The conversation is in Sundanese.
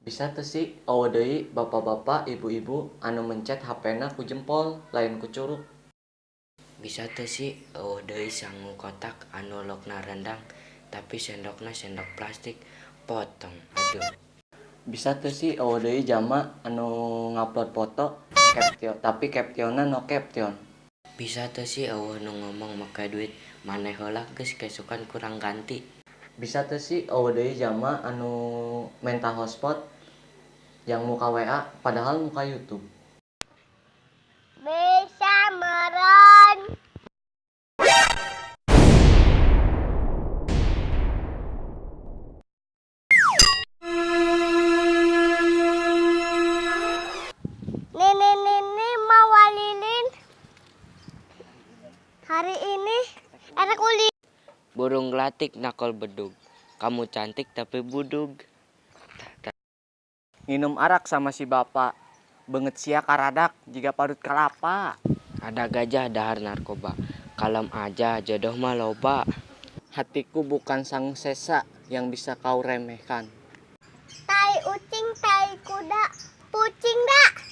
Bisa teu sih eueuh deui bapak-bapak ibu-ibu anu mencet HP-na ku jempol lain ku curuk. Bisa teu sih eueuh deui sangu kotak anu lokna rendang tapi sendokna sendok plastik potong aduh. Bisa teu sih eueuh deui jalma anu ngupload foto caption tapi captionna no caption. Bisa teu sih eueuh nu ngomong make duit maneh heula geus kesukan kurang ganti. Bisa teu sih eueuh deui jalma anu menta hotspot yang muka WA padahal muka YouTube. Bisa meren. Nenek-nenek mau lilin. Hari ini ada kulit. Burung gelatik nakol bedug. Kamu cantik tapi budug. Nginum arak sama si bapak. Beungeut sia karadak jiga parut kalapa. Ada gajah dahar narkoba. Kalem aja jodoh mah loba. Hatiku bukan sang sesa yang bisa kau remehkan. Tai ucing, tai kuda, pucing dah.